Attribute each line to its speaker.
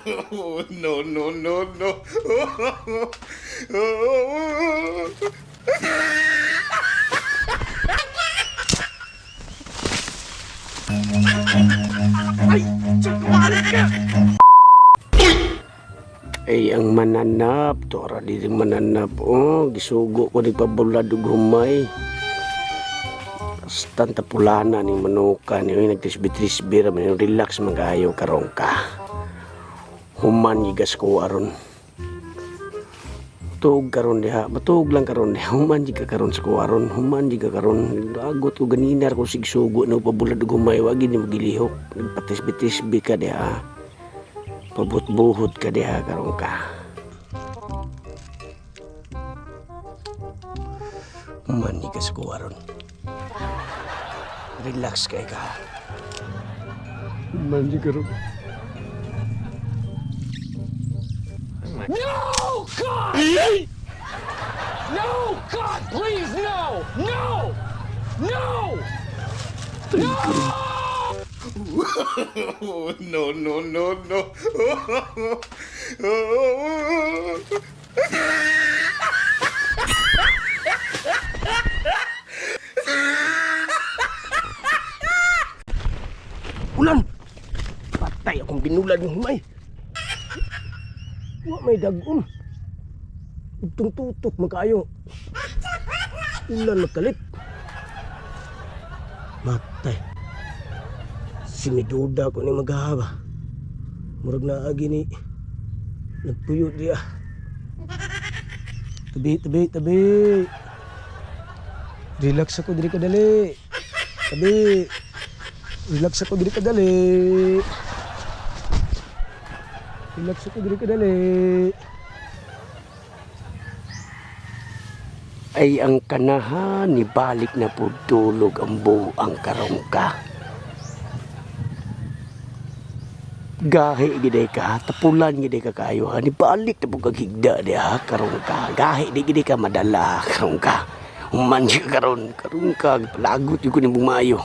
Speaker 1: Oh, no, no, no, no.
Speaker 2: Ay, ang mananap. Tora di rin mananap. Oh, gisugo ko ni pabulad og humay. Basta tapulana ni manuka ni, oy, nagtrisbi-trisbi ra man, relax man kaayo karon ka. Human gigas ko aron. Tuog karon diha, matuog lang karon diha. Human gid ka karon sa kuha aron, human gid ka karon. Agot ko ganinar ko sigsugo na pabulad og humay, wa gid ni magilihok. Nagpatisbi-tisbi ka diha. Pabot-buhot ka diha karon ka. Human gid ka sa kuha aron. Relax kay ka. Human gid karon.
Speaker 3: No, God! No, God, please, no! No! No!
Speaker 1: Oh, no, no, no, no.
Speaker 2: Ulan! Patay akong binulad ng humay. Wa may dagom. Itong tutok magkaayo. Ulan magkalit. Matay. Siniduda ko ni maghahaba. Murag na agi ni nagpuyo diya. Tabi, tabi, tabi. Relax ako diri kadali. Tabi. Relax ako diri kadali. Relax ako diri kadali. Ay ang kanahan ni balik na po tulog ang buang karong ka. Gahi giday ka, tapulan giday ka kayo ha. Ni balik na po kag higda diha karong ka. Gahi di giday ka madala karong ka. Human siya karon, karon ka palagot yun ko ni bumayo.